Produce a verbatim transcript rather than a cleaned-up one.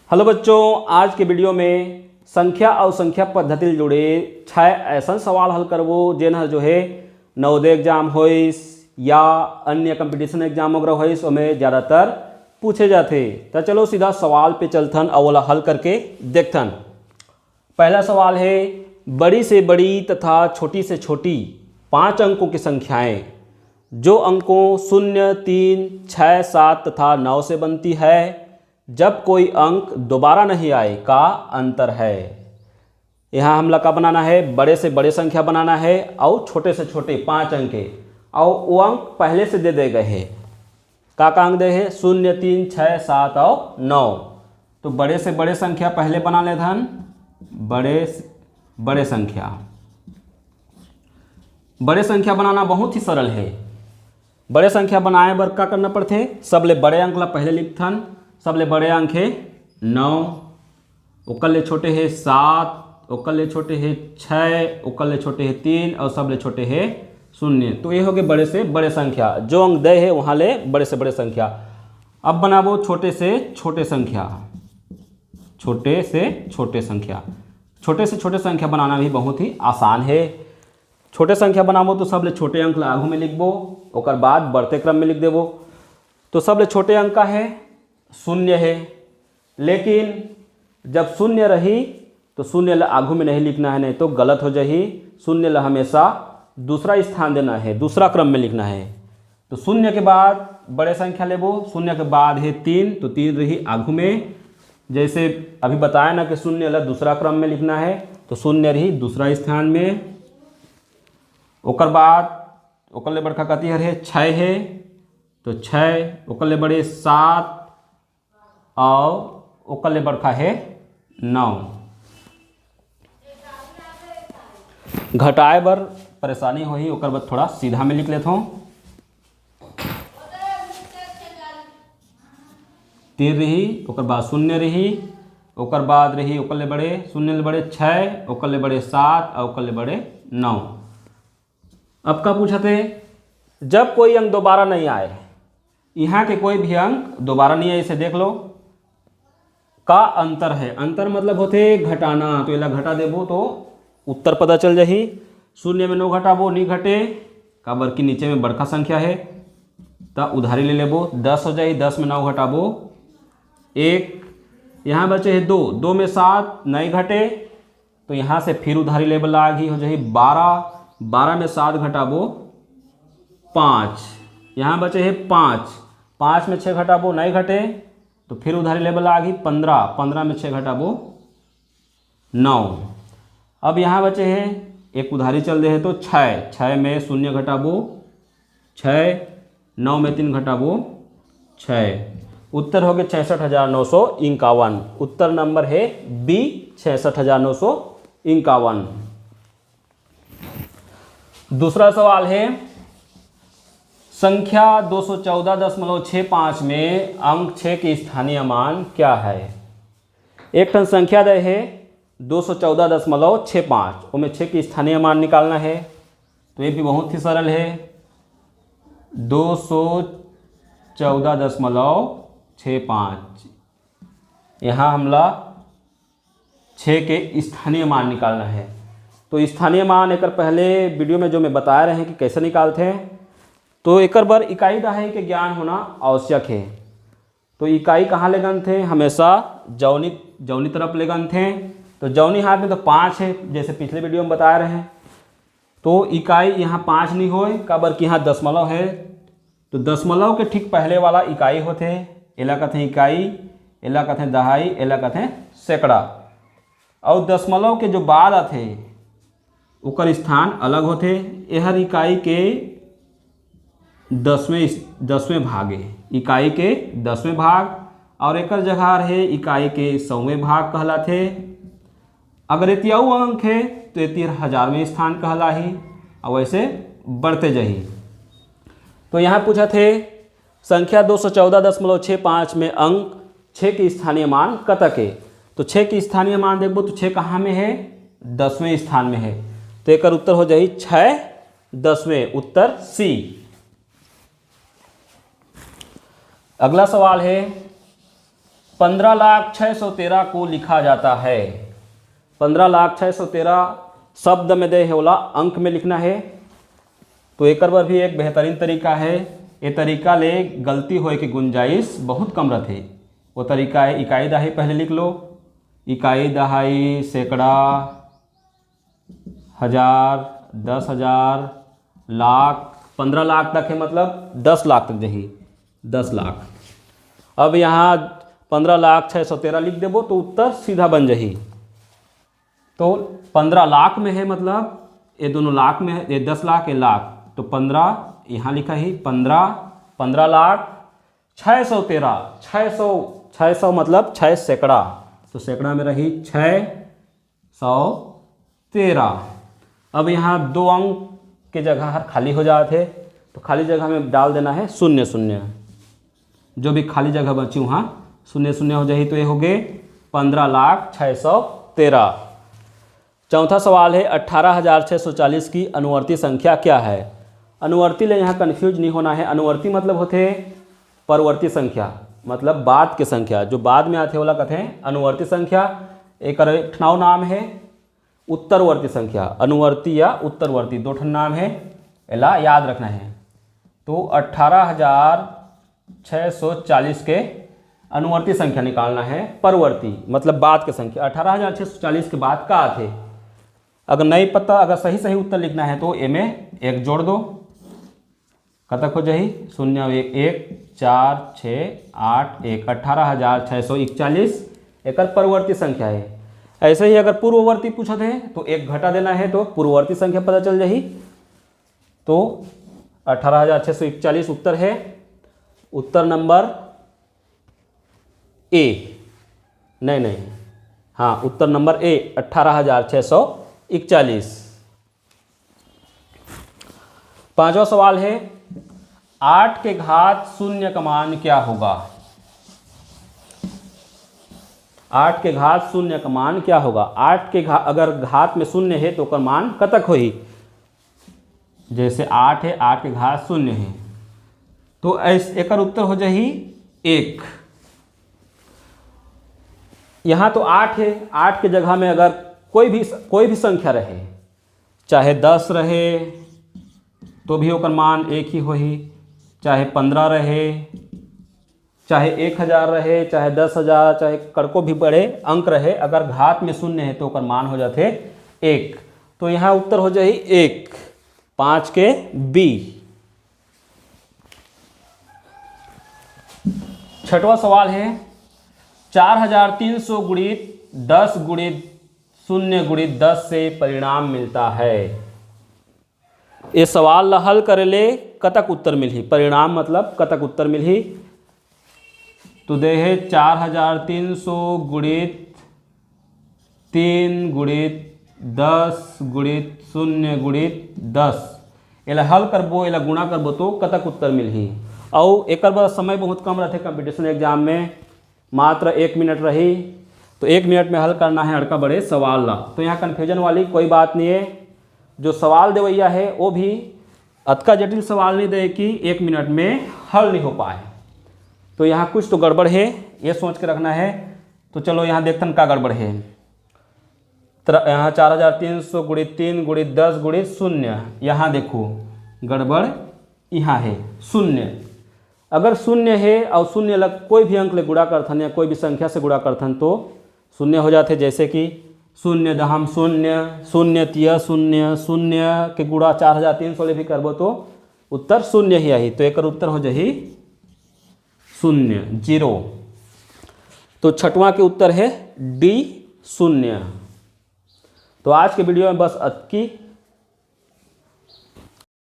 Hello बच्चों, आज के वीडियो में संख्या अउ संख्या पद्धति ले जुड़े छह ऐसन सवाल हल करबो, जेन हर जो है नवोदय एग्जाम होइस या अन्य कंपटीशन एग्जाम वगैरह होइस, ओमे ज़्यादातर पूछे जाथे। त चलो सीधा सवाल पे चलथन अउ ओला हल करके देखथन। पहला सवाल है, बड़ी से बड़ी तथा छोटी से छोटी पांच अंकों की संख्याएं, जो अंकों शून्य, तीन, छः, सात तथा नौ से बनती है, जब कोई अंक दोबारा नहीं आए का अंतर है। यहाँ हमला का बनाना है, बड़े से बड़े संख्या बनाना है और छोटे से छोटे पांच अंक के, और वो अंक पहले से दे दे गए हैं। का का अंक दे है? शून्य, तीन, छः, सात और नौ। तो बड़े से बड़े संख्या पहले बना लेथन, बड़े से बड़े संख्या। बड़े संख्या बनाना बहुत ही सरल है। बड़े संख्या बनाए बर का करना पड़थे? सबले बड़े अंक ला पहले लिखथन। सबले बड़े अंक है नौ, ओकर ले छोटे है सात, ओकर ले छोटे है छः, ओकर ले छोटे है तीन और सबले छोटे है शून्य। तो ये हो गए बड़े से बड़े संख्या, जो अंक दे है वहाँ ले बड़े से बड़े संख्या। अब बनाबो छोटे से छोटे संख्या, छोटे से छोटे संख्या। छोटे से छोटे संख्या बनाना भी बहुत ही आसान है। छोटे संख्या बनाबो तो सबले छोटे अंक ला आगू में लिखबो, ओकर बाद बढ़ते क्रम में लिख देबो। तो सबले छोटे अंक का है? शून्य है। लेकिन जब शून्य रही तो शून्य ला आगू में नहीं लिखना है, नहीं तो गलत हो जाही। शून्य ला हमेशा दूसरा स्थान देना है, दूसरा क्रम में लिखना है। तो शून्य के बाद बड़े संख्या लेबो, शून्य के बाद है तीन, तो तीन रही आगू में। जैसे अभी बताया ना कि शून्य ला दूसरा क्रम में लिखना है, तो शून्य रही दूसरा स्थान में। ओकर बाद ओकर ले बड़का कति हर है? छः है, तो छः, ओकर ले बड़े सात, और ओकर ले बड़का है नौ। घटाए बर परेशानी होही, ओकर बर थोड़ा सीधा में लिख लेथों। तीन रही, ओकर बाद शून्य रही, ओकर बाद रही ओकर ले बड़े, शून्य ले बड़े छः, ओकर ले बड़े सात और ओकर ले बड़े नौ। अब का पूछत हे, जब कोई अंक दोबारा नहीं आए, यहाँ के कोई भी अंक दोबारा नहीं आए, इसे देख लो, का अंतर है? अंतर मतलब होथे घटाना, तो एला घटा देबो तो उत्तर पता चल जाही। शून्य में नौ घटाबो, नहीं घटे, काबर कि नीचे में बड़का संख्या है, त उधारी ले लेबो, दस हो जाही, दस में नौ घटाबो एक, यहाँ बचे है दो, दो में सात नहीं घटे, तो यहाँ से फिर उधारी लेबे लागही, हो जाही बारह, बारह में सात घटाबो पाँच, यहाँ बचे है पाँच, पाँच में छः घटाबो नहीं घटे, तो फिर उधारी लेबे लागही पन्द्रह, पन्द्रह में छः घटाबो नौ। अब यहाँ बचे है एक उधारी चल दे है तो छः, छः में शून्य घटाबो छः, नौ में तीन घटाबो छः। उत्तर हो गए छियासठ हजार नौ सौ इक्यावन। उत्तर नंबर है बी, छियासठ हजार नौ सौ इक्यावन। दूसरा सवाल है, संख्या दो सौ चौदह दशमलव छः पाँच में अंक छः के स्थानीय मान क्या है? एक ठन संख्या दे है दो सौ चौदह दशमलव छः पाँच, ओमे छः के स्थानीय मान निकालना है। तो ये भी बहुत ही सरल है, दो सौ चौदह दशमलव छः पाँच। यहाँ हमला छः के स्थानीय मान निकालना है। तो स्थानीय मान एकर पहले वीडियो में जो मैं बताए रहे कि कैसे निकालते हैं, तो एकर बर इकाई दहाई के ज्ञान होना आवश्यक है। तो इकाई कहाँ ले गनथे? हमेशा जौनी, जौनी तरफ ले गनथे। तो जौनी हाथ में तो पाँच है, जैसे पिछले वीडियो में बताए रहे। तो इकाई यहाँ पाँच नहीं होए, काबर कि यहाँ दशमलव है। तो दसमलव के ठीक पहले वाला इकाई होथे, एला कथे इकाई, एला कथे दहाई, एला कथे सैकड़ा। और दसमलव के जो बाद आथे, ओकर स्थान अलग होथे। एहर इकाई के दसवें, दसवें भाग ए, इकाई के दसवें भाग, और एकर जगह रहे इकाई के सौवें भाग कहलाथे। अगर एती अउ अंक हे, तो एती हजारवें स्थान कहलाही, और वैसे बढ़ते जाही। तो यहाँ पूछत हे, संख्या दो सौ चौदह दशमलव छः पाँच में अंक छः के स्थानीय मान कतक हे? तो छः के स्थानीय मान देखबो, तो छः कहाँ में हे? दसवें स्थान में हे। तो एकर उत्तर हो जाही छः दसवें, उत्तर सी। अगला सवाल हे, पन्द्रह लाख छः सौ तेरह को लिखा जाता है। पन्द्रह लाख छः सौ तेरह शब्द में दे हे, ओला अंक में लिखना है। तो एकर बर भी एक बेहतरीन तरीका है। ये तरीका ले गलती होए के गुंजाइश बहुत कम रहथे। वो तरीका है इकाई दहाई, पहले लिख लो, इकाई दहाई, सैकड़ा, हजार, दस हजार, लाख, पन्द्रह लाख तक है, मतलब दस लाख तक जाही, दस लाख। अब यहाँ पन्द्रह लाख छः सौ तेरह लिख देबो तो उत्तर सीधा बन जाही। तो पन्द्रह लाख में है, मतलब ये दोनों लाख में है, ये दस लाख, ये लाख, तो पन्द्रह यहाँ लिखा ही, पन्द्रह, पन्द्रह लाख छः सौ तेरह, छः सौ, छः सौ मतलब छः सैकड़ा, तो सैकड़ा में रही छः सौ तेरह। अब यहाँ दो अंक के जगह हर खाली हो जात हे, तो खाली जगह में डाल देना है शून्य शून्य। जो भी खाली जगह बची, वहाँ शून्य शून्य हो जाही, तो ये हो गए पन्द्रह लाख छः सौ तेरह। चौथा सवाल है, अट्ठारह हजार छः सौ चालीस की अनुवर्ती संख्या क्या है? अनुवर्ती ले यहाँ कन्फ्यूज नहीं होना है। अनुवर्ती मतलब होथे परवर्ती संख्या, मतलब बाद के संख्या, जो बाद में आथे, ओला कथे अनुवर्ती संख्या। एकर एक ठन अउ नाम है उत्तरवर्ती संख्या। अनुवर्ती या उत्तरवर्ती दो ठन नाम है, एला याद रखना है। तो अट्ठारह हजार छः सौ चालीस के अनुवर्ती संख्या निकालना है, परवर्ती मतलब बाद के संख्या। अट्ठारह हजार छः सौ चालीस के बाद का आथे? अगर नहीं पता, अगर सही सही उत्तर लिखना है तो एमे एक जोड़ दो। कतक हो जाही? शून्य एक, एक, चार, छः, आठ, एक, अट्ठारह हजार छः सौ इकतालीस एकर परवर्ती संख्या है। ऐसे ही अगर पूर्ववर्ती पूछत है तो एक घटा देना है, तो पूर्ववर्ती संख्या पता चल जाही। तो अट्ठारह हजार छः सौ इकतालीस उत्तर है, उत्तर नंबर ए। नहीं, नहीं, हाँ, उत्तर नंबर ए, अट्ठारह हजार छः सौ इकतालीस। पांचवा सवाल है, आठ के घात शून्य का मान क्या होगा? आठ के घात शून्य का मान क्या होगा? आठ के घा-, अगर घात में शून्य है तो ओकर मान कतक होही? जैसे आठ है, आठ के घात शून्य है, तो ऐस-, एकर उत्तर हो जाही एक। यहाँ तो आठ है, आठ के जगह में अगर कोई भी, कोई भी संख्या रहे, चाहे दस रहे तो भी ओकर मान एक ही होही, चाहे पन्द्रह रहे, चाहे एक हजार रहे, चाहे दस हजार, चाहे कड़को भी बड़े अंक रहे, अगर घात में शून्य है तो ओकर मान हो जाथे एक। तो यहाँ उत्तर हो जाही एक, पाँच के बी। छठवां सवाल है, चार हजार तीन सौ गुणित दस गुणित शून्य गुणित दस से परिणाम मिलता है। ये सवाल ला हल करे ले कतक उत्तर मिलही, परिणाम मतलब कतक उत्तर मिलही। तो दे हे चार हजार तीन सौ गुणित तीन गुणित दस गुणित शून्य गुणित दस। एला हल करबो, एला गुणा करबो तो कतक उत्तर मिलही। अउ एकर बर समय बहुत कम रहथे competition exam में, मात्र एक मिनट रही। तो एक मिनट में हल करना है अड़का बड़े सवाल ला। तो यहाँ confusion वाली कोई बात नहीं है। जो सवाल देवैया है वो भी अतका जटिल सवाल नहीं दे कि एक मिनट में हल नहीं हो पाए। तो यहाँ कुछ तो गड़बड़ है, ये सोच के रखना है। तो चलो यहाँ देखथन का गड़बड़ है। तर-, यहाँ चार हजार तीन सौ गुणित तीन गुणित दस गुणित शून्य, यहाँ देखो गड़बड़ यहाँ है शून्य। अगर शून्य है और शून्य ला कोई भी अंक ले गुणा करथन या कोई भी संख्या से गुणा करथन तो शून्य हो जाथे। जैसे कि शून्य दहम शून्य, शून्य तिया शून्य, शून्य के गुणा चार हजार तीन सौ ले भी करबो तो उत्तर शून्य ही आही। तो एकर उत्तर हो जाही शून्य, जीरो। तो छठवां के उत्तर है डी, शून्य। तो आज के वीडियो में बस अतकी।